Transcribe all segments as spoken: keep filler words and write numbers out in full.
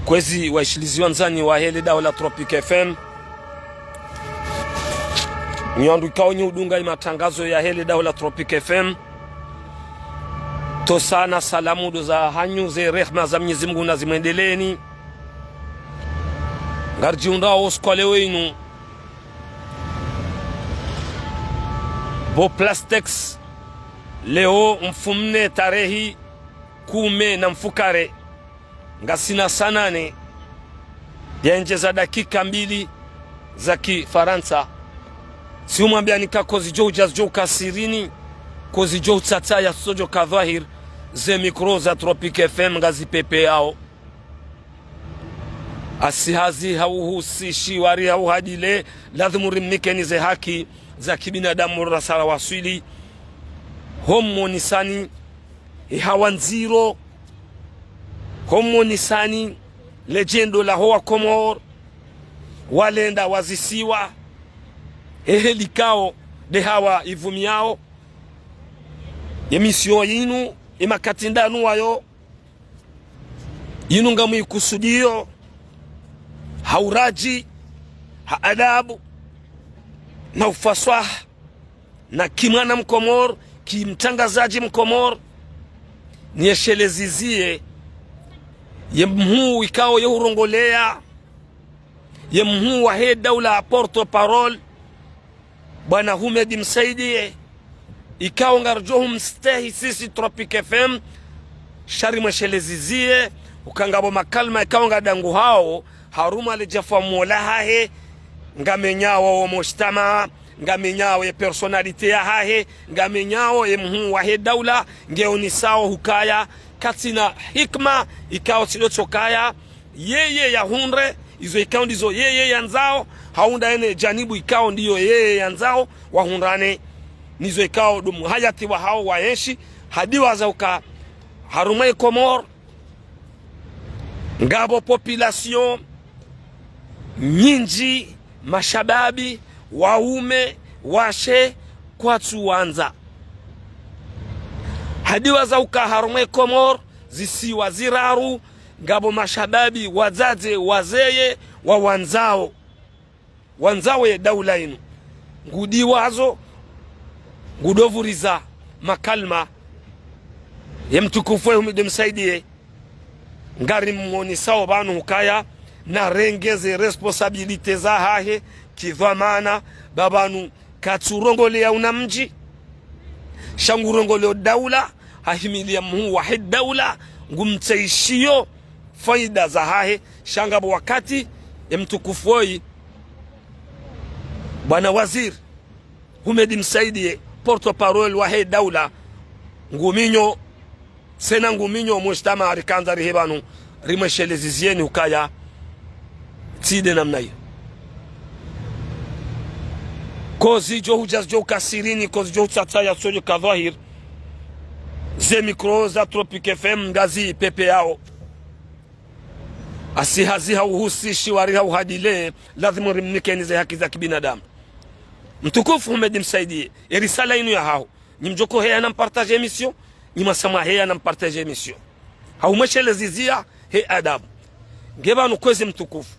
Kwezi waishilizi wandzani wahe le daho la Tropic F M. Nyi wandru ikao nyi udunga ye matrangazo yahe le daho la Tropic F M. Ntsosa na salamu ndo zahanyu, ze rehma za Mwenyezi Mungu nazimwendeleeni. Ngaridjihundrao usiku wa leo inu pvo Plastex, leo mfumne tarehi kume na mfukare, ngasina saa nane yaendjeza dakika mbili za kifarantsa. Tsi humwambiani ka kozidjo udja zidjo uka sirini, kozidjo utsatsa ya zitsodjo ka dhwahir, ze mikro za Tropic F M ngazipvepveyao. Asi hazi hauhusishi wari hauhadile, lazimu rimnikeni ze haki za kibinadamu rasala waswili. Ho mmonisani, e hawa ndziro, ho mmonisani, le djendo la ho wa Komor, walenda wazisiwa, ehe likao, nde hawa ivumiyao, ye mission yinu, ye makati ndanu wayo, yinu ngamwikusudio, ha uradji, ha adabu, na ufaswaha, na kimwana Mkomor, kimtrangazadji Mkomor, niyeshelezizie, ye mhuu ikao ye urongoleya, ye mhuu wahe daula porte-parole, Bwana Houmed Msaidie, ikao ngaridjo humstehi sisi Tropic F M, sha rimweshelezizie, uka ngapvo makalima ikao ngadanguhao, harumwa le djafa mola hahe, ngamenyao wo mujtamaa, ngamenyao ye personnalité yahahe, ngamenyao ye mhuu wahe daula, ngeonisao hukaya, katsina hikima, ikao tsi ndo tsokaya, yeye yahundre, izo ikao ndizo yeye yandzao, hahundra yene janibu ikao ndiyo yeye yandzao, wahundrane, nizo ikao ndo muhayati wahao waenshi, hadiwaza uka harumwa ye Komor, ngapvo population nyindji, mashababi, waume, washe, kwatsu wandza. Hadiwaza uka harumwa ye Komor, zisiwa ziraru, ngapvo mashababi, wadzadze, wazeye, wawandzao. Wandzao ye daula inu. Ngudiwazo, ngudovuriza makalima ye mtukufu ye Houmed Msaidie. Ngarimwonesao pvanu hukaya, narenge ze responsabilité zahahe, kidhwamana, ba pvanu katsurongoleya una mdji, sha ngurongoleyo daula, hahimiliya mhuu wahe daula, ngumtsaishio faida zahahe, sha ngapvo wakati, ye mtukufu woyi, bwana waziri, Houmed Msaidie, porte-parole wahe daula, nguminyo, tsena nguminyo mujtamaa rikandza rihe pvanu, rimweshelezizieni hukaya, tsi nde namna iyo. Kozidjo hudja zidjo uka sirini, kozidjo utsatsa ya zitsodjo ka dhwahir, ze mikro za Tropic F M ngazipvepveyao. Asi hazi hauhusishi wari hauhadile, lazimu rimnikeni ze haki za kibinadamu. Mtukufu Houmed Msaidie, ye risala inu yahaho. Nyi mdjoko heya na mpartage émission, nyi mwasa mwaheya na mpartage émission. Haumwesheleziziya he adabu. Nge pvanu kwezi mtukufu.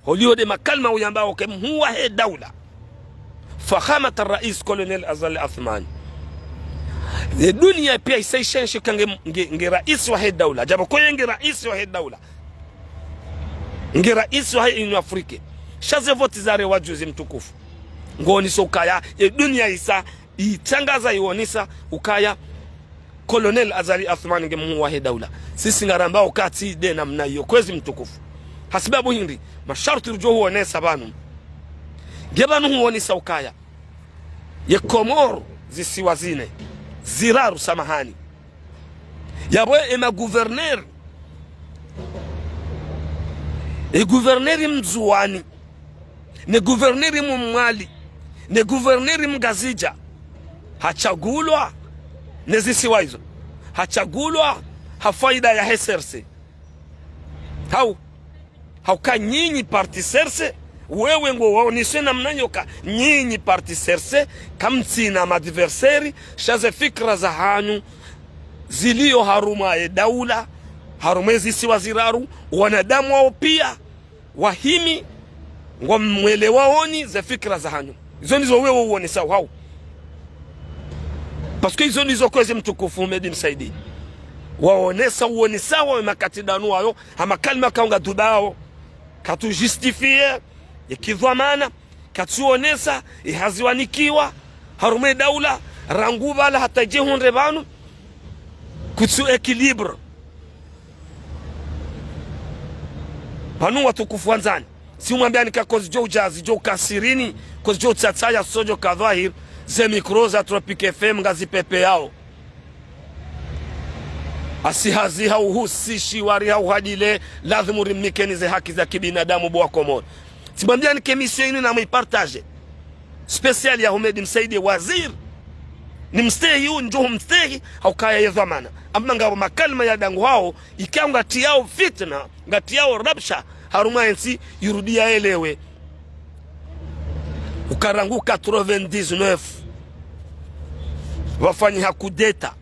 Holiho nde makalima uyambao ke mhuu wahe daula. Fakhamat al-rais Colonel Azali Assoumani. Ye dunia piya isa ishenshi ka nge, nge, nge rais wahe daula. Djapvo koye nge rais wahe daula. Nge rais wahe Union Afrique. Sha ze voti zarewa juzi mtukufu. Ngonisao ukaya, ye dunia isa itrangaza iwonesa ukaya Colonel Azali Assoumani nge mhuu wahe daula. Sisi ngarambao ka tsi nde namna iyo kwezi mtukufu. Hasibabu hindri, masharti rudjo huonesa pvanu. Nge pvanu huonesa ukaya ye Komor zisiwa zine, ziraru samahani. Yapvo ye ma gouverneur, ye gouverneur Mndzuwani, ne gouverneur Mmwali, ne gouverneur Mngazidja, hatsungulwa ne zisiwa izo, hatsungulwa ha faida yahe C R C. Hau, hauka nyinyi parti C R C, wewe ngowaonesao namna iyo ka nyinyi parti C R C, kamtsina ma adversaire, sha ze fikira zahanyu ziliyo harumwa ye daula, harumwa ezi zisiwa ziraru, wanadamu wao pia wahimi, ngwamwelewaoni ze fikira zahanyu. Izo ndizo wewe uonesao hao. Parce que izo ndizo kwezi mtukufu Houmed Msaidié. Waonesa, uonesao wawe makati danu wayo, ha makalima kaunga dubao. Katsu justifier ye kidhwamana, katsuonesa ye hazi wanikiwa harumwa ye daula, rangu pvala hata djehundre pvanu, kutsu équilibre. Pvanu watukufu wandzani, tsimwambiani ka kozi djo udjazi, djo ukasirini, kozi djo utsatsaya, so djo ka dhwahir, ze micro za Tropic F M ngazipepeyao. Asi hazi ha uhusishi wari ha uhadile, lazimu rimnikeni ze haki za kibinadamu bo wa Komori. Tsimwambiani ke émission inu namwipartage. Spécial ya Houmed Msaidié waziri. Nimstehi u, ndjo humstehi, ha ukaya ye dhwamana. Amma ngapvo makalima ya dangu hao, ikao ngatiyao fitna, ngatiyao rabsha, harumwa yentsi, yirudi yaelewe. Uka rangu quatre-vingt-dix-neuf, pvafanyiha coup d'État,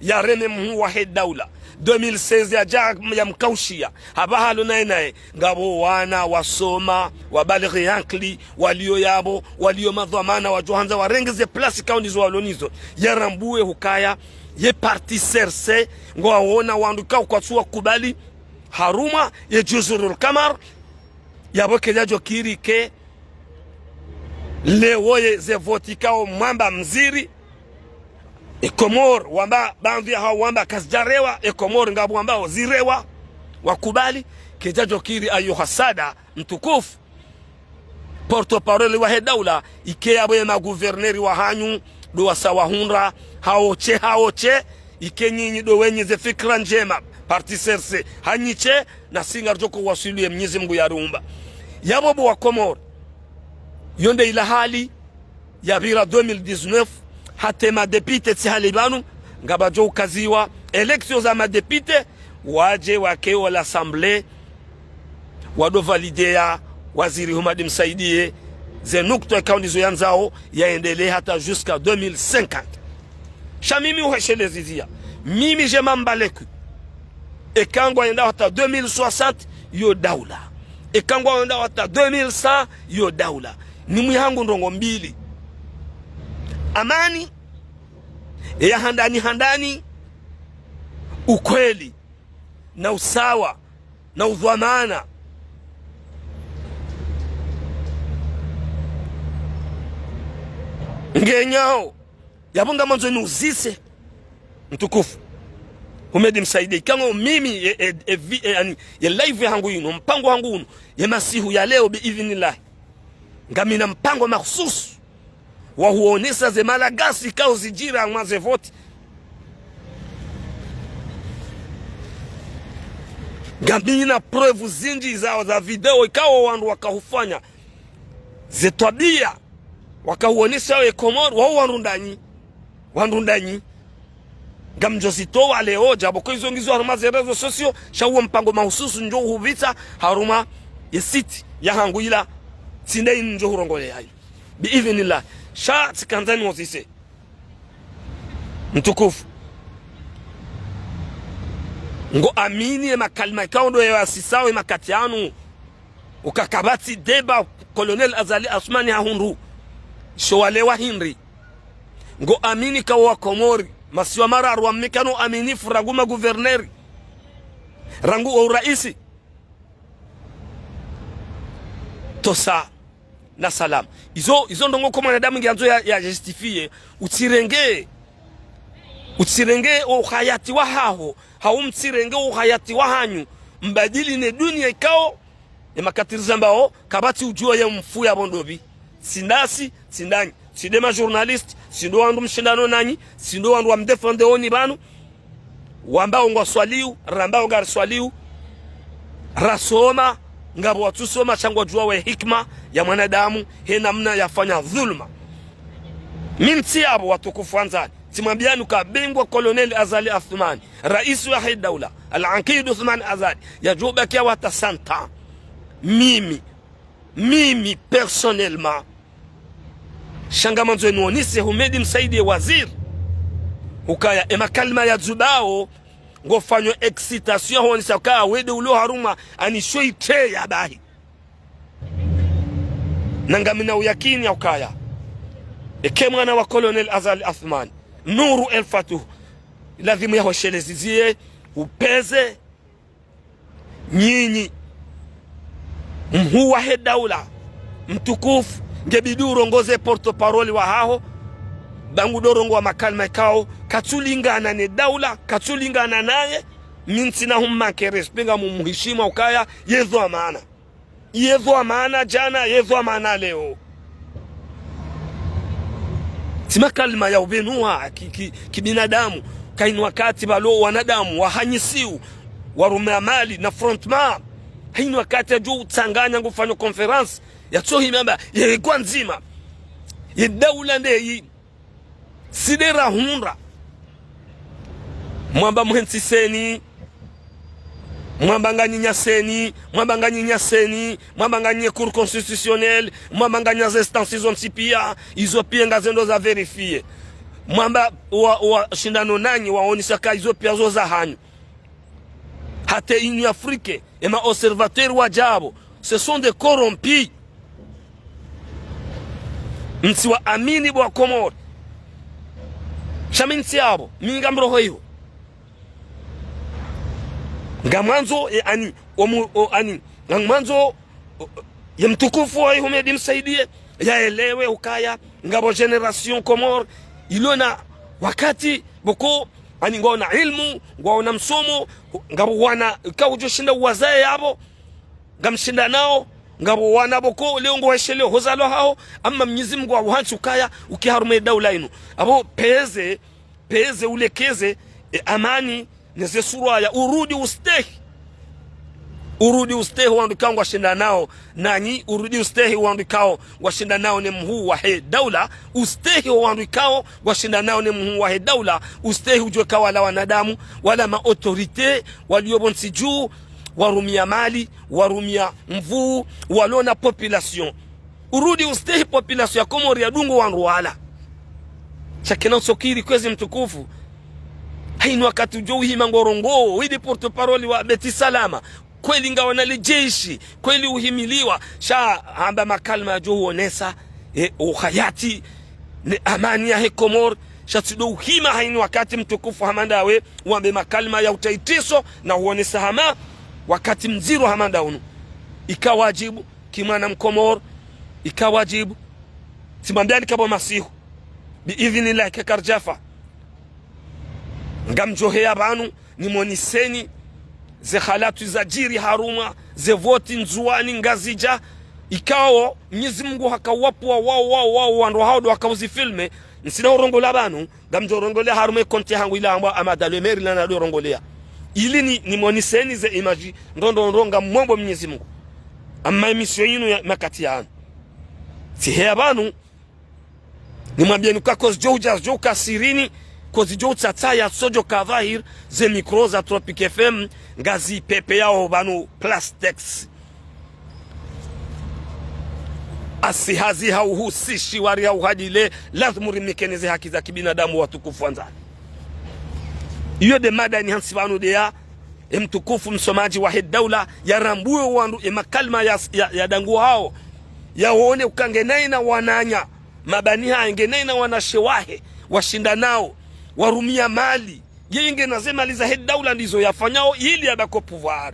yareme mhuu wahe daula. Deux mille seize yadja yamkaushiya. Hapvaha lo naye naye, ngapvo wana wasoma, wabalighi ankili, walio yapvo, walio madhwamana, wadjo handza warenge ze place ikao ndizo walo nazo. Yarambuwe hukaya, ye parti C R C, ngwaona wandru ikao kwatsu wakubali, harumwa ye Djuzurul Kamar, yapvo kedjadjo kiri ke, leo ye ze voti ikao mwamba mziri, e Komori, wamba, baandhwi yahao wamba kazidjarewa, e Komori ngapvo wambao zirewa, wakubali, kedjadjo kiri ayo hasada, mtukufu. Porte-parole wahe daula, ike yapvo ye magouverneur wahanyu, ndo wasa wahundra, hao she, hao she, ike nyinyi ndo wenyi ze fikira ndjema, parti C R C, hanyi she, nasi ngaridjo ko waswili ye Mnyezi Mngu yariumba. Yapvo bo wa Komori, yo nde ila hali yapvira deux mille dix-neuf, hata ye madéputé tsi hali pvanu, ngapvadjo ukaziwa, élection za madéputé, wadje wake o l'Assemblée, wado valideya waziri Houmed Msaidié, ze nukta ikao ndizo yandzao, yaendelee hata jusqu'à deux mille cinquante. Sha mimi uheshelezizia. Mimi je m'en bats les couilles. Eka ngwayendao hata deux mille soixante, yo daula. Eka ngwayendao hata deux mille cent, yo daula. Nimwihangu ndrongo mbili. Amani, ya handani handani, ukweli, na usawa, na udhwamana. Ngenyao, yapvo ngamandzo niuzise, mtukufu Houmed Msaidié, ikao mimi, ye, ye, ye vi-, ye, yaani, ye live yahangu inu, mpango wahangu unu, ye masihu ya leo, bi idhinillahi, ngamina mpango mahususu wa huonesa ze malagasi ikao zidjiri mwa ze voti. Ngamina preuve zindji zao za video ikao wandru wakahufanya ze twabia, wakahuonesa ye Komori, wao wandru ndanyi, wandru ndanyi. Ngamdjo zitowa leo, djapvo ko izo ngizo harumwa ze réseaux sociaux, sha uwo mpango mahususu ndjo uhupvitsa harumwa ye site yahangu ila, tsi nde inu ndjo hurongoleya inu. Bi idhinillahi. Sha tsikandza niuzise, mtukufu. Ngo amini ye makalima ikao ndo yawasisao ye makati yanu. Uka kapvatsi débat Colonel Azali Assoumani hahundru. Sho walewa hindri. Ngo amini ka wa Komori, masiwa mararu wamnikana uaminifu rangu magouverneur, rangu o uraisi. Tosa na salama. Izo, izo ndrongo ko mwanadamu ngiandzo ya, ya justifier. Utsirenge. Utsirenge o uhayati wahaho. Hau mtsirenge o uhayati wahanyu. Mbadili ne dunia ikao. Ye makati rizambao, kapvatsi udjuwa ye mfu yapvo ndopvi. Tsi ndasi, tsi ndanyi. Tsi nde ma journaliste, tsi ndo wandru mshindano nanyi, tsi ndo wandru wamdéfendeoni pvanu. Wambao ngwaswaliu, rambao ngariswaliu. Rasoma, ngapvo watsusoma, sha ngwadjuwao ye hikima ya mwanadamu, he namna yafanya dhuluma. Mi ntsi yapvo watukufu wandzani, tsimwambiani uka bingwa Colonel Azali Assoumani, raisi wahe daula, Al-Ankid Othman Azali, yadjo bakia hata cent ans. Mimi, mimi, personnellement, sha ngamandzo niwonese Houmed Msaidié waziri, ukaya ye makalima ya dzubao, ngofanyo excitation, honesa ukaya wende ulo harumwa, ani sho itreya bahi. Na ngamina uyakini ya ukaya eka mwana wa Colonel Azali Assoumani, Nour El Fath, lazimu yahosheleze ziye, upveze, nyinyi, mhuu wahe daula mtukufu, ngebidi urongoze porte-parole wahaho, ba ngudo rongowa makalima ikao katsulingana ne daula, katsulingana naye. Mi ntsina hummanquer respect, ngamumuhishima ukaya ye dhwamana. Ye dhwamana djana, ye dhwamana leo. Tsi makalima ya upvenuha ki, ki, kibinadamu. Kayina wakati pvalo wanadamu wahanyisiwa, warumia mali na frontman. Hayina wakati yadjo utsanganya ngufanyo conférence, yatsohimi amba ye kwa ndzima, ye daula ndeyi, si nde rahundra. Mwamba muhentsiseni, mwamba nganyi nya CENI, mwamba nganyi nya CENI, mwamba nganyi Cour constitutionnelle, mwamba nganyi ze instances zontsi pia, izo pia ngazendo za vérifier. Mwamba wa, washindano nanyi, waonesa ka izo pia zo za hanyu. Hata Union Afrique, ema observateurs wadja pvo, ce sont des corrompus. Mtsi waamini bo wa Komori. Sha mi ntsi yapvo, mi ngamroho iho. Ngamwandzo, e, ani, omu, o, ani, ngamwandzo, o, ye mtukufu wa Ahmed Msaidie, yaelewe ukaya, ngapvo génération Komori, ilo na wakati, pvoko, ani ngwaona ilmu, ngwaona msomo, ngapvo wana, ikao udjo shinda uwazaye yapvo, ngamshindanao, ngapvo wana pvoko, leo ngwahesheleo hozalwa haho, amma Mnyezi Mungu hahantsi ukaya, uke harumwa ye daula inu. Apvo pveze, pveze ulekeze, e, amani, neze surwaya, urudi ustehi. Urudi ustehi wandru ikao ngwashindanao nanyi, urudi ustehi wandru ikao ngwashindanao ne mhuu wahe daula, ustehi wandru ikao ngwashindanao ne mhuu wahe daula, ustehi udjuwe ka wala wanadamu, wala ma autorités, walio pvo ntsi dju, warumia mali, warumia nvuu, walona population. Urudi ustehi population ya Komori yadungo wandru wala. Sha kena utsokiri kwezi mtukufu. Hayina wakati udjo uhima ngorongowo, we nde porte-parole wa Beit Salam. Kweli ngawena le jeshi, kweli uhimiliwa. Sha hamba makalima yadjo uonesa, e, uhayati, ne amani yahe Komori. Sha tsido uhima hayina wakati mtukufu hama ndawe, wambe makalima ya utaitiso, na uonesa hama wakati mdziro hama nda unu. Ika wadjibu, ki mwana Mkomori, ika wadjibu. Tsimwambiani kapvo masihu, bi idhinillahi, kakaridjafa, ngamdjoheya pvanu, nimoniseni ze halatu zadjiri harumwa ze voti Ndzuwani, Ngazidja, ikao Mnyezi Mungu hakawapvua wao, wao, wao, wandru hao ndo wakauzifilme, ntsina urongola pvanu, ngamdjo rongoleya harumwa ye compte yahangu ila hambwa Ahamada Lemeri lana ndo rongoleya. Ili ni, nimoniseni ze images, ndo, ndo, ndo, ngamombo Mnyezi Mungu. Amma émission yinu ya makati yanu. Tsiheya pvanu, nimwambieni ka kozi djo udja, djo uka sirini, kozi djo utsatsaya, so djo ka dhahir, ze micro za Tropic F M, ngazipepeyao pvanu plastex. Asi hazi hauhusishi wari hauhadile, lazimu rimikene ze haki za kibinadamu watukufu wandzani. Iyo nde mada nihantsi pvanu ndeya, e mtukufu msomadji wahe daula, yarambuwe wandru e makalima ya, ya, yadanguwao, yaone uka nge naye na wananya, mabani hahe nge naye na wanashe wahe, washindanao, warumia mali, yeye nge na ze mali zahe daula ndizo yafanyao ili yabaki o pouvoir.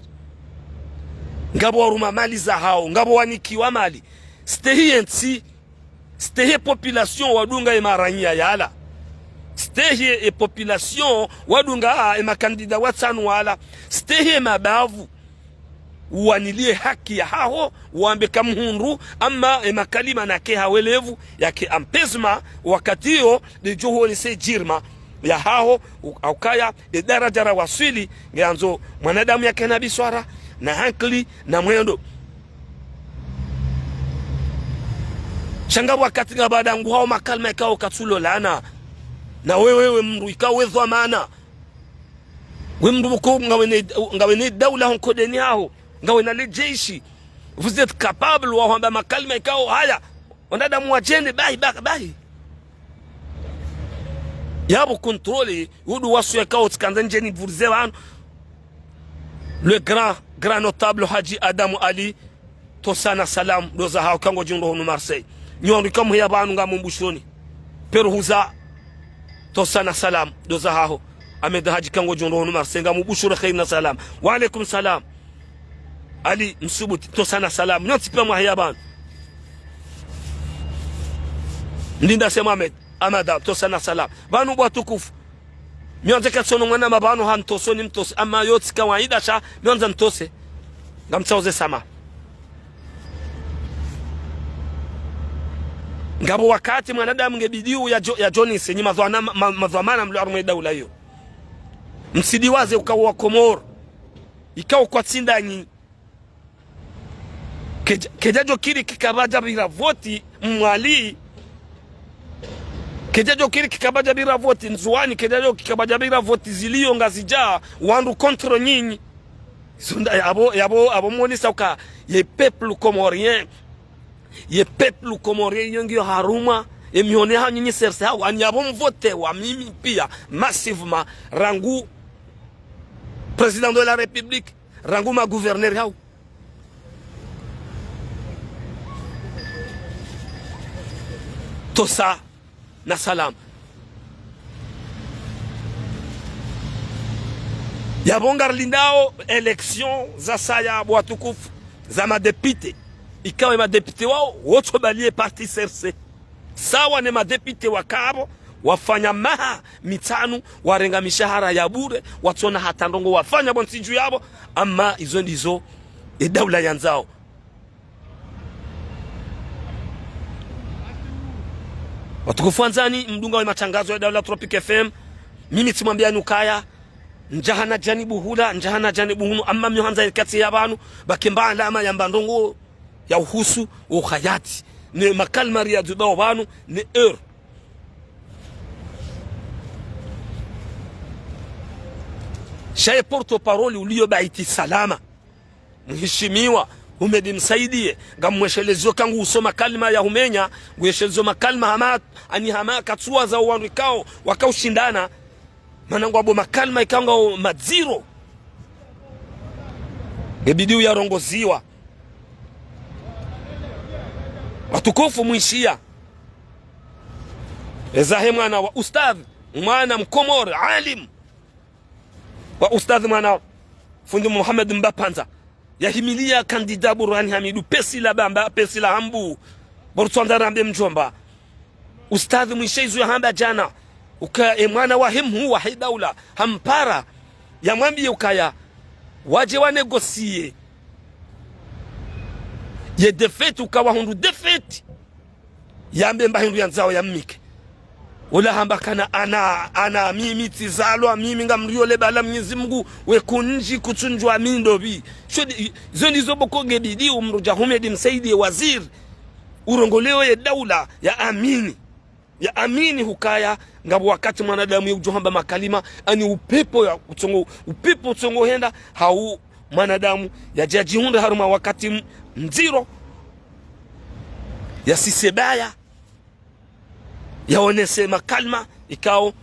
Ngapvo waruma mali zahao, ngapvo wanikiwa mali. Stehi ye ntsi, stehi ye population wadunga ye maranya yala. Stehi ye population wadunga ye makandida watsanu wala. Stehi ye mabavu. Uwanilie haki yahaho, wambe kamhundru, amma ye makalima nake hawelevu, yake apaisement, wakati iyo, ndedjo huonese djirma yahaho, u-, ukaya, ye daraja rawaswili, ngeyandzo mwanadamu yake na biswara, na hankili, na mwendo. Sha ngapvo wakati ngapvo wadanguhao makalima ikao katsulolana. Na wewe, we mndru ikao we dhwamana. We mndru pvoko ngawena, ngawena daula ho nkodeni haho. Ngawena le jeshi. Vous êtes capable wa hwamba makalima ikao haya. Wanadamu wadjende, bahi, bahi, bahi. Yapvo contrôle, udu wasu yaka utsikandza ndjeni pvurize pvanu. Le grand, grand notable Hadji Adamu Ali, tosa na salam, ndo zahaho kango djundro hunu Marseille. Nyi wandru ika mheya pvanu ngamumbushuruni. Peru huza, tosa na salam, ndo zahaho. Ahmed Hadji kango djundro hunu Marseille, ngamumbushuru kheri na salam. Wa alaikum salam. Ali Msubuti, tosa na salam. Nyontsi pia mwaheya pvanu. Ndinda se Mohamed, Amada, tosa na salam. Pvanu bo watukufu. Mi wandze katsono mwana mapvanu ha ntoso ni mtose. Ama yotsi kawaida sha, mi wandza ntose. Ngamtsauze sama. Ngapvo wakati mwanadamu nge bidiu ya jo-, ya jonise, nyi madhwana-, ma-, ma-, madhwamana mlo harumwa daula iyo. Msidiwaze ukawa wa Komoro. Ikao kwatsi ndanyi. Kedja-, kedjadjo kiri kikapvadja pvira voti Mwali. Kedjadjo kiri kikapvadja pvira voti Ndzuwani. Kedjadjo kikapvadja pvira voti zilio Ngazidja. Wandru contre nyinyi. Sunda, yapvo, yapvo, yapvo mwonesa uka ye peuple comorien. Ye peuple comorien iyo ngiyo harumwa. Ye mihone ha nyinyi serse hau. Ani yapvo mvote wa mimi pia. Massivement. Rangu président de la République. Rangu ma gouverneur hau. Tosa na salam. Yapvo ngarilindao élection za saya bo watukufu za madéputé. Ikawe madéputé wao, wotso baliye parti C R C. Sawa ne madéputé wakapvo, wafanya maha mitsanu, warenga mishahara ya bure, watsona hata ndrongo wafanya bo ntsi dju yapvo, ama izo ndizo, e daula yandzao. Watukufu wandzani, mdungao ye matangazo ya daula Tropic F M, mimi tsimwambiani ukaya, ndjahana djanibu hula, ndjahana djanibu hunu, ama mi handza ye kati ya pvanu, pvake mba alama yamba ndrongo, ya uhusu, uhayati. Ne makalima riyadzuba wa pvanu, ne heure. Sha ye porte-parole uliyo Baiti Salama. Mhishimiwa, Humedi Msaidie, ngamweshelezo kangu usoma kalima ya humenya, ngweshelezo makalima hama, ani hama katsuwa za wandru ikao, wakaushindana, mana ngwapvo makalima ikao ngao madziro. Nge bidiu yarongoziwa. Watukufu mwishiya. Ezahe mwana wa ustadh, mwana mkomori, alim. Wa ustadh mwana fundi Mohamed Mbapandza. Yahimiliya candidat Burhani Hamidu, pesi la bamba, pesi la hambu. Bo rutswandza rambe mdjomba. Ustadh mwishe izo yahamba djana. Uka e mwana wahe mhuu wahe daula. Hampara. Yamwambiye ukaya. Wadje wanégocier. Ye défaite uka wahundru défaite. Yambe mba hindru yandzao yammike. Ola hamba kana ana, ana, mimi tsizalwa, mimi ngamriyo le bala Mnyezi Mngu, we kunji kutsunjwa mi ndopvi. Sho di, zo ndizo pvoko nge bidiu mdru dja Humedi Msaidie waziri. Urongoleo ye daula ya amini. Ya amini hukaya, ngapvo wakati mwanadamu ye udjo hamba makalima, ani upepvo ya utsongo, upepvo utsongo henda, hau mwanadamu, yadja djihundre harumwa wakati m-, mdziro, yasise baya, yaonese makalima, ikao,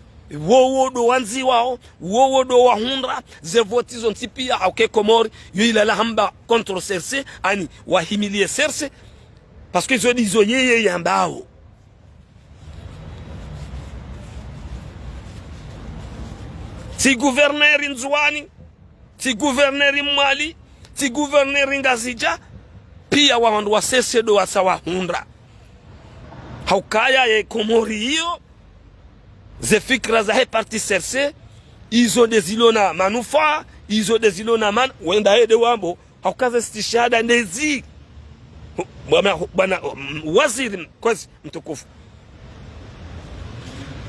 wowo ndo wandziwao, wowo ndo wahundra, ze voti zontsi pia, hauke Komori, yo ilala hamba contre C R C, ani wahimilie C R C, parce que zo ndizo yeye yambao. Tsi gouverneur Ndzuwani, tsi gouverneur Mwali, tsi gouverneur Ngazidja, pia wandru wa C R C ndo wasa wahundra. Haukaya ye Komori iyo, ze fikira zahe parti C R C, izo nde zilo na manufaa, izo nde zilo na mana, wenda hende wambo, haukaza istishhada ndezi. Bwana, bwana, mm, waziri, kwezi, mtukufu.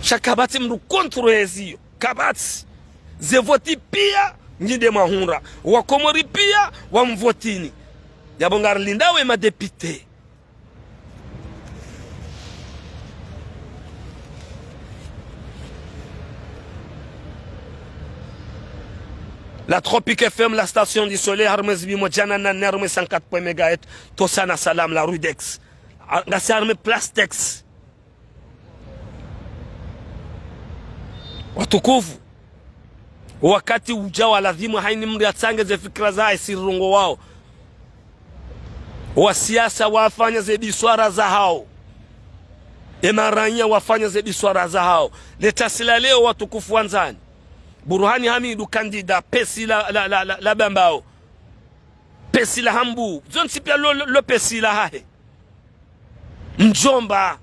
Sha kapvatsi mdru contre eziyo. Kapvatsi. Ze voti pia, nyi nde mwahundra. Wakomori pia, wamvotini. Yapvo ngarilindao ye madéputé. La Tropic F M, la station du soleil, harumwa zibi mo djana na ne harumwa cent quatre point un mégahertz, tosa na salam la rue d'Aix. A, ngasi harumwa Place d'Aix. Watukufu, wakati uja wa ladhimu haini mndru yatsange ze fikira zahe, si rirongowao. Wasiasa wafanya ze biswara zahao. Emaranya wafanya ze biswara zahao. Letasi la leo, watukufu wandzani, Burhani Hamidu, kandida, pesi la, la, la, la, la Bambao. Pesi la Hambu. Zontsi pia lo, lo, lo pesi lahahe. Mdjomba,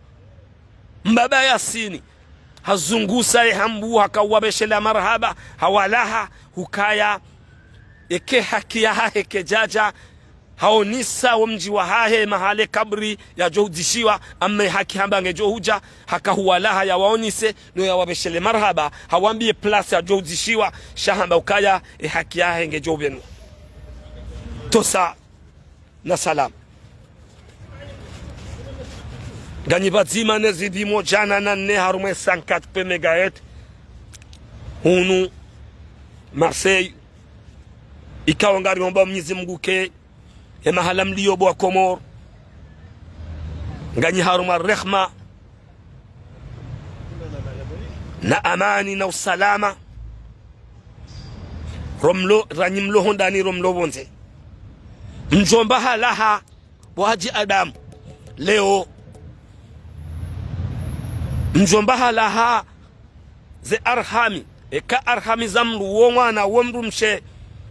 mbaba Yasini, hazungusa ye Hambu, hakawabeshelea marahaba, hawalaha, hukaya, eke haki yahahe kejaja, haonisa wo mdji wahahe, mahala ye kaburi yadjo udzishiwa, amma ye haki hamba ngedjo huja, hakahuwalaha yawaonise, no yawabeshelee marahaba, hawambiye place yadjo udzishiwa, sha hamba ukaya, ye haki yahahe ngedjo ubenwa. Tosa na salama. Nganyi pvadzima ne zipvimo djana na nne harumwa ye cent quatre P mégahertz. Hunu Marseille. Ikao ngariomba Mwenyezi Mungu ke, ye mahala mliyo bo wa Komori, nganyi harumwa rehma na amani na usalama. Romlo, ranyi mlo hondani, romlo pvondze. Mdjomba halaha, bo Hadji Adamu. Leo. Mdjomba halaha ze arhami. Eka arhami za mndru wo mwana, wo mndru mshe.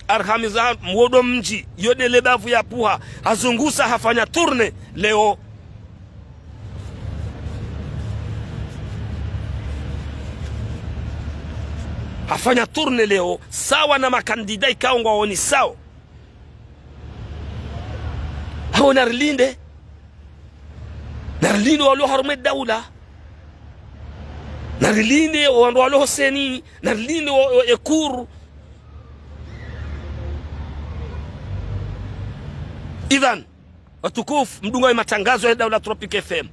Arhami za mwodo mdji. Yo ndele bavu ya puha. Hazungusa hafanya tournée. Leo. Hafanya tournée leo, sawa na makandida ikao ngwaonisao. Hawo narilinde. Narilinde walo harumwa ye daula. Narilinde wandru walo hoseni. Narilinde wa, wa, ekuru. Idhan, watukufu, mdungao ye matangazo ya daula Tropic F M.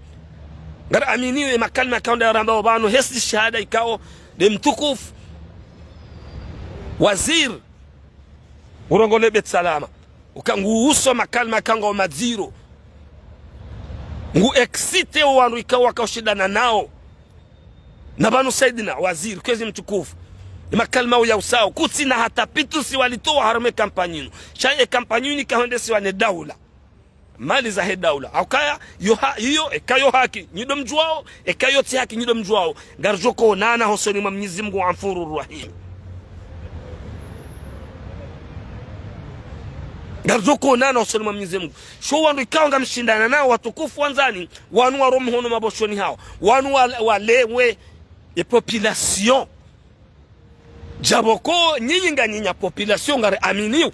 Ngari aminio ye makalima yakao nda yarambao pvanu, hesi shahada ikao nde mtukufu waziri urongole Beit Salama. Uka nguhuso makalima yakao ngao madziro. Ngu excité wo wandru ikao wakao shindana nao. Na pvanu Saidina waziri, kwezi mtukufu. Ye makalima uyahusao, kutsina hata pitusi walitowa harumwa ye kampanyi inu. Sha ye kampanyi inu ikao hwendesiwa ne daula. Mali zahe daula. Haukaya, yo ha, iyo, eka yo haki, nyi ndo mdjuwao, eka yo tsi haki, nyi ndo mdjuwao. Ngaridjo konana hosoni mwa Mwenyezi Mungu Ghafuru Rahim. Ngaridjo konana hosoni mwa Mwenyezi Mungu. Sho wandru ikao ngamshindana nao watukufu wandzani, wanu waro mhono maboshoni hawo. Wanu wa, walewe ye population. Djapvo ko nyinyi nganyi nya population ngari aminio.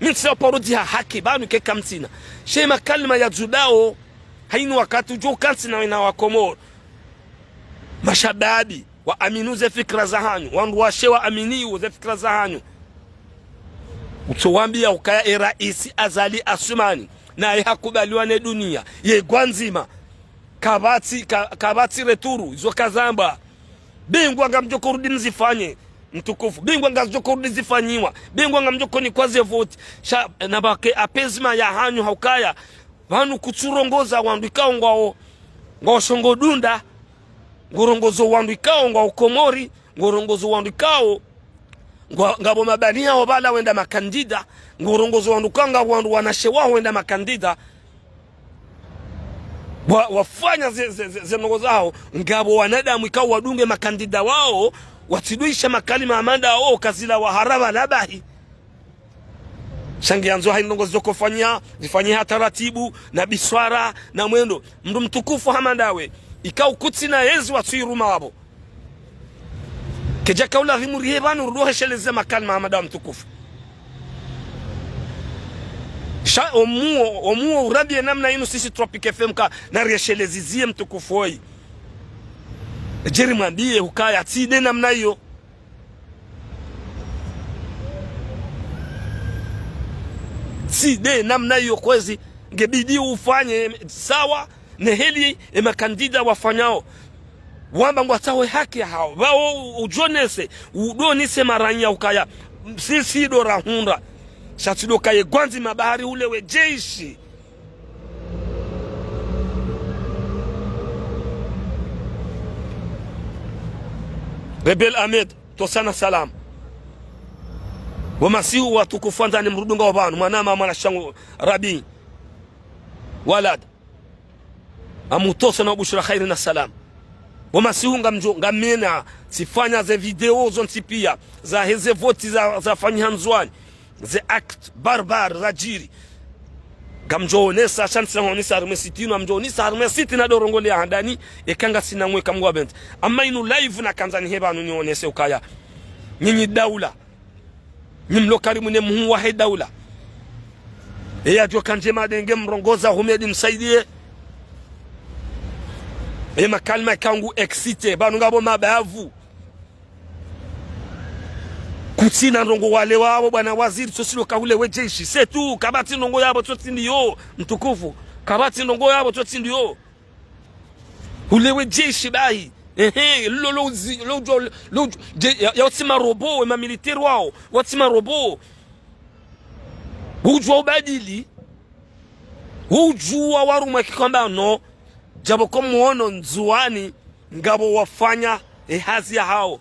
Mi ntsina paro dzi ha haki pvanu keka mtsina. She makalima ya dzudao, haini wakati udjo uka ntsina wena wa Komori. Mashababi, wa aminu ze fikira zahanyu, wandru washe wa aminiwo ze fikira zahanyu. Utso wambia ukaya ye raisi Azali Assoumani, naye hakubaliwa ne dunia, ye gwandzima. Kapvatsi, ka, kapvatsi retour, izo kazamba. Bingwa ngamdjo korudi mzifanye, mtukufu. Bingwa ngazidjo korudi zifanyiwa. Bingwa ngamdjo konikwa ze voti. Sha, nabake apezima yahanyu haukaya. Pvanu kutsurongoza wandru ikao ngwao, ngwao shongo dunda. Ngorongozo wandru ikao ngwao Komori. Ngorongozo wandru ikao ngwa, ngapvo mabani yao pvala wenda makandida. Ngorongozo wandru ikao ngapvo wandru wanashe wao wenda makandida. Wa, wafanya ze, ze, ze, ze ndrongo zao, ngapvo wanadamu ikao wadunge makandida wao, watsidwisha makalima amanda wao, kazila waharaba labahi. Sha ngiyandzo haini ndrongo zidjo kofanya, zifanye ha taratibu, na biswara, na mwendo. Mndru mtukufu hama ndawe, ikao kutsina yezi watsuiruma wapvo. Kedjaka ulazimu rihe pvanu rudo hesheleze makalima hama ndawe mtukufu. Sha omuo, omuo urambie namna inu sisi Tropic F M ka nariesheleze ziye mtukufu oyi. Djeri mwambie hukaya tsi nde namna iyo. Tsi nde namna iyo kwezi ngebidi ufanye sawa. Ne heli ye makandida wafanyao. Wamba ngwatsaho ye haki yahawo. Pvao udjonese, udonise maranya ukaya. Sisi ndo rahundra. Sha tsi ndo kaye gwandzima bahari ule we jeshi. Rebel Ahmed, tosa na salam. Bo masihu watukufu wandzani mrudunga wa pvanu, mwanama mwanashangu Rabi. Walad. Amutosa na ubushira khairi na salam. Bo masihu ngamdjo, ngamina, tsifanya ze video zontsi pia, za heze voti za, zafanyiha Ndzuani. Ze acte barbare zadjiri. Ngamdjo onesa, sha ntsina onesa harumwa site inu, ngamdjo onesa harumwa site na dorongo le handani, eka ngasina mwe kamgwa bent. Amma inu live nakandza nihe pvanu nionese ukaya. Nyinyi daula. Nyi mlo karibu ne muhuu wahe daula. Eya djo kandje madenge mrongoza Humedi Msaidie. E makalima kangu excité, pvanu ngapvo mabavu. Kutsina ndrongo wale wapvo, bwana waziri, tsosi lo kahule we jeshi. C'est tout, kapvatsi ndrongo yapvo tsotsi ndiyo, mtukufu. Kapvatsi ndrongo yapvo tsotsi ndiyo. Hule we jeshi bahi. Ehe, lo, lo, zi-, lo, lo, lo, je, ya, ya watsi marobo, we mamilitaire wao, watsi marobo. Udjua ubadili. Udjua warumwa kikwamba no. Djapvo ko mwono Ndzuani, ngapvo wafanya, e hazi yahao.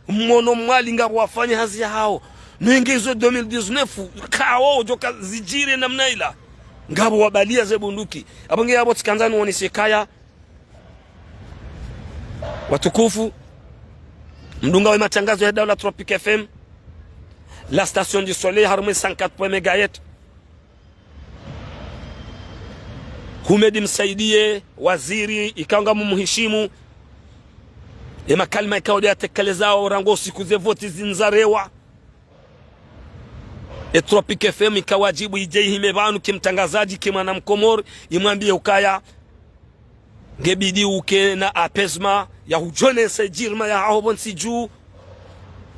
Mwono Mwali ngapvo wafanya hazi yahao. Nwenge izo deux mille dix-neuf, kao, djoka zidjiri namna ila. Ngapvo wabalia ze bunduki. Apvo nge yapvo tsikandza nuonese kaya. Watukufu. Mdunga we matangazo ya daula Tropic F M. La station du soleil, harumwa cent quatre point un mégahertz. Humedi Msaidie, waziri, ikao ngamumuhishimu. E makalima ikao de yatekelezao, rangu siku ze voti zindzarewa. E Tropic F M ikawadjibu idje ihime pvanu kimtangazadji kimwana mkomori, imwambie ukaya. Ngebidi uke na apaisement ya hudjonese djirma yahaho pvontsi dju.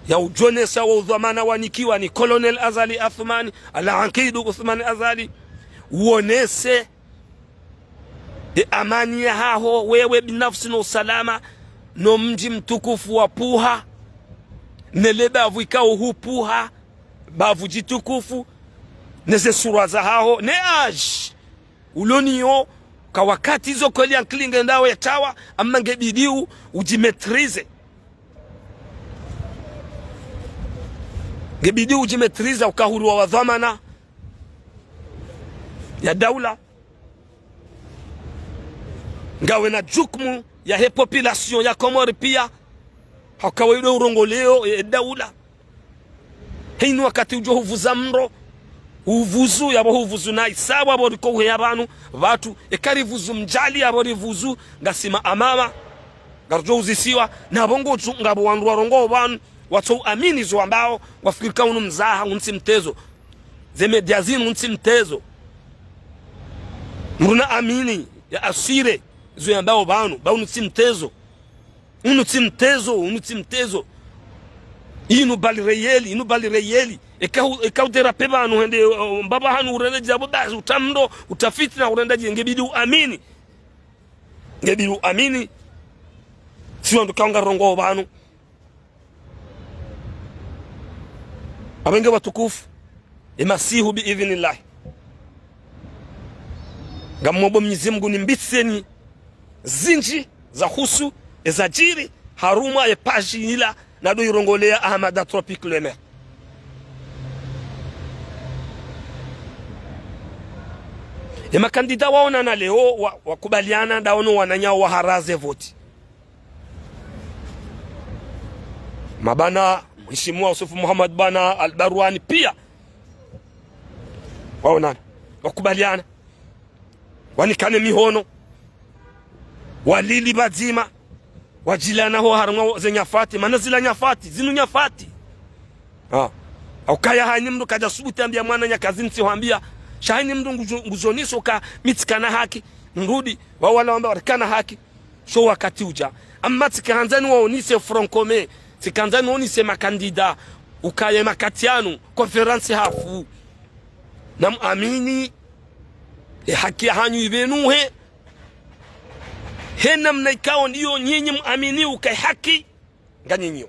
Ya udjonesa wo udhwamana wanikiwa ni Colonel Azali Assoumani, Al-Ankaidu Assoumani Azali. Uonese e amani yahaho, wewe binafsi no usalama, no mdji mtukufu wa Puha, ne le bavu ikao hu Puha, bavu djitukufu, ne ze surwa zahaho, ne âge. Uloniyo, ka wakati izo kweli ankili ngendao yatawa, amma ngebidi u, udjimaîtriser. Ngebidi udjimaîtriser ukahuru wa wadhwamana ya daula. Ngawe na jukumu yahe population ya Komori pia. Hauka wewe ndo urongoleo e daula. Heyinu wakati udjo huvuza mro, uvuzu, yapvo huvuzu na isabu, apvo riko uheya pvanu, pvatsu, eka rivuzu mdjali, apvo rivuzu, ngasima amama, ngarudjo uzisiwa, na pvo ngo tsu, ngapvo wandru warongoao pvanu, watso uamini zo wambao, wafikiri ka unu mzaha, unu tsi mtezo. Ze média zinu unu tsi mtezo. Mdru na amini, ya aswire, zo yambao pvanu, ba unu tsi mtezo. Unu tsi mtezo, unu tsi mtezo. Inu bali réel, inu bali réel. Eka u, eka udéraper pvanu hende, uh, mbapvi hanu urende djapvo basi, utamdo, utafiti na urenda dje, ngebidi uamini. Ngebidi uamini. Si wandru kaunga rongoao pvanu. Apvo nge watukufu. E masihu bi idhinillahi. Ngamomba Mwenyezi Mungu nimbitseni zindji zahusu ezadjiri harumwa ye page ila nado irongolea Ahamada Tropic le maire. E makandida waonana leo wa, wakubaliana ndaono wananyao waharaze voti. Mabwana, Mheshimiwa Yusuf Muhammad Bwana Al Barwani pia. Waonana. Wakubaliana. Wanikane mihono. Walili pvadzima. Wadjilana ho harumwa ze nyafati. Mana zila nyafati. Zinu nyafati. Ah. Haukaya hayina mndru kadja subuti ambia mwananya kazi ntsi hwambia. Sha hayina mndru nguzo-, nguzoniso ka mi tsikana haki. Nrudi. Wawala wamba warikana haki. Sho wakati udja. Amma tsikahandza niwaonise front commun, tsikahandza niwaonise makandida, ukaya makati yanu, conférence hafu. Namuamini, e haki yahanyu ipvenuhe, he namna ikao ndiyo nyinyi muamini uka e haki, nga nyinyi yo.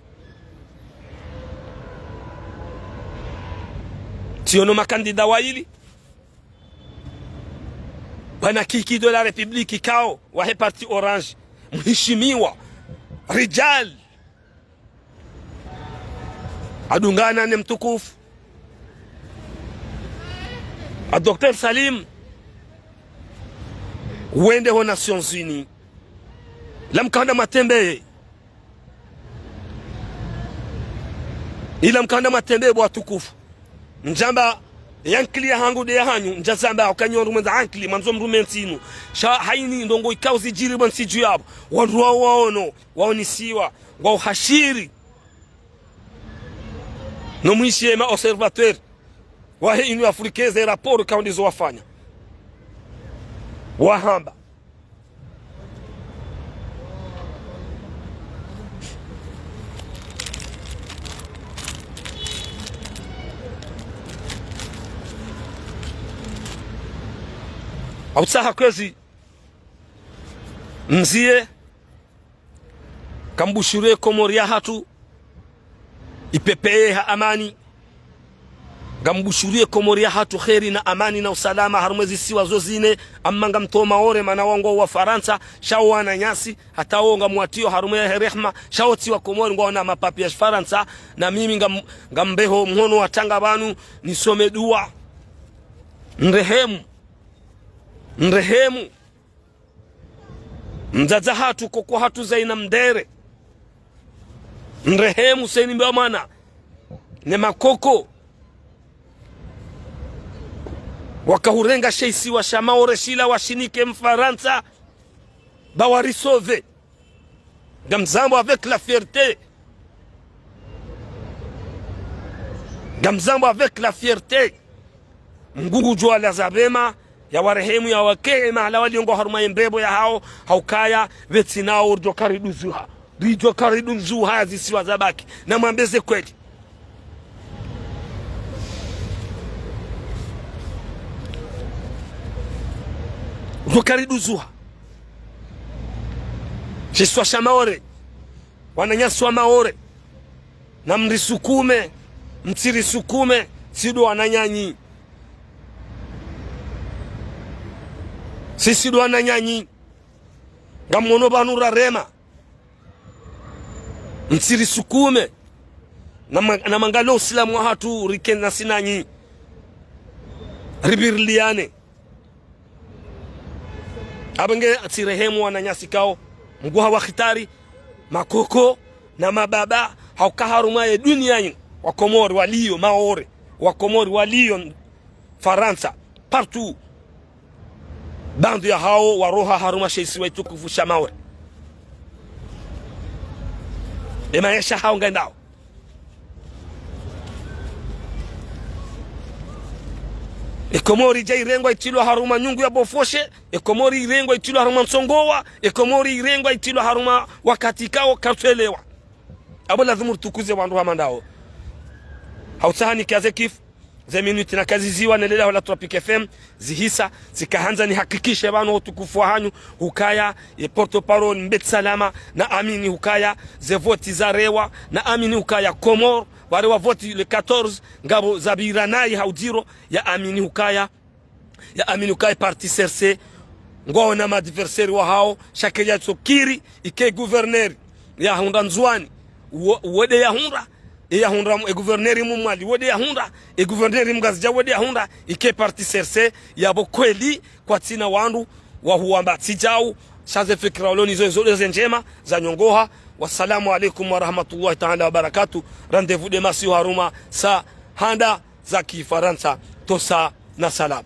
Tsiono makandida waili, Bwana Kiki de la République ikao, wahe parti Orange, mheshimiwa, rijal, Adungana ne mtukufu a Docteur Salim, wende ho Nations Unies. Ila mkanda matembeye. Ila mkanda matembeye bo watukufu. Ndjamba ye ankili yahangu nde yahanyu, ndjazamba ukaya nyi wandru mwendza ankili, mwandzo mrume ntsi inu. Sha hayini ndrongoo ikao zidjiri bo ntsi dju yapvo. Wandru wao waono, waonisiwa, ngwao hashiri. No mwishiye ma observateurs wahe Union Africaine, ze rapports ikao ndizo wafanya. Wahamba. Hautsaha kwezi mzie, ngambushuriye Komori yahatru ipepeye ha amani. Ngambushuriye Komori yahatru kheri na amani na usalama harumwa ezisiwa zo zine, amma ngamtso Maore, mana wao ngwao Wafarantsa, sha wo wananyasi, hata wo ngamwatrio harumwa ye rehma, sha wo tsi Wakomori, ngwaona mapapiers ya Shifarantsa, na mimi ngam-, ngambeho mhono wa tanga pvanu, nisome dua. Nrehemu. Nrehemu. Mdzadze hatru, koko hatru Zaina Mdere. Nrehemu Saini Mbewa Mwana. Ne makoko. Wakahurenga she isiwa sha Maore shila washinike Mfarantsa. Ba warisauve. Ngamzambo avec la fierté. Ngamzambo avec la fierté. Mngu ngudjo walaza pvema, yawarehemu, yawakeye mahala walio ngwao harumwa ye mbepvo yahao, haukaya, pvatsi nao ridjo kariduzuha. Ridjo kariduzuha ya zisiwa zabaki. Namwambe ze kweli. Ridjo kariduzuha. She isiwa sha Maore. Wananyasi wa Maore. Namrisukume, mtsirisukume, si ndo wananyanyu. Sisi ndo wananyanyu. Ngamwono pvanu rarema. Mtsirisukume. Nama-, namangaliye usilamu wahatru rike nasi nanyi. Ripviriliane. Apvo nge tsirehemu wananyasi ikao, Mngu hawakhitari, makoko, na mababa, hauka harumwa ye dunia inu, Wakomori walio Maore, Wakomori walio Farantsa, partout, pvandru yahao waroha harumwa she isiwa shitukufu sha Maore. Ye maesha yahao ngayendao. Ye Komori idja irengwa itrilwa harumwa nyungu ya bofoshe, ye Komori irengwa itrilwa harumwa ntsongowa, ye Komori irengwa itrilwa harumwa wakati ikao kartsuelewa. Apvo lazimu ritukuze wandru hama ndao. Hautsaha nikaze kifu, ze minutes nakaziziwa ne le daho la Tropic F M, zihisa, zikahandza nihakikishe pvanu utukufu wahanyu, hukaya, ye porte-parole Mbeti Salama, naamini hukaya, ze voti zarewa, naamini hukaya Komori, warewa voti le quatorze, ngapvo zapvira nayi ha udziro, yaamini hukaya, yaamini ukaya parti C R C, ngwaona ma adversaires wahao, sha kayatso kiri, ike gouverneur yahundra Ndzuani, wo-, wo nde yahundra, e yahundra mu-, e gouverneur mu Mwali, wo nde yahundra, e gouverneur Mngazidja, wo nde yahundra, ike parti C R C, yapvo kweli, kwatsina wandru, wahuwamba tsi djau, sha ze fikira walo nazo zo nde ze ndjema, za nyongoha. Wassalamu alaikum warahmatullahi taala wabarakatuh. Rendez-vous demain siku harumwa za handa za Kifarantsa. Tosa na salam.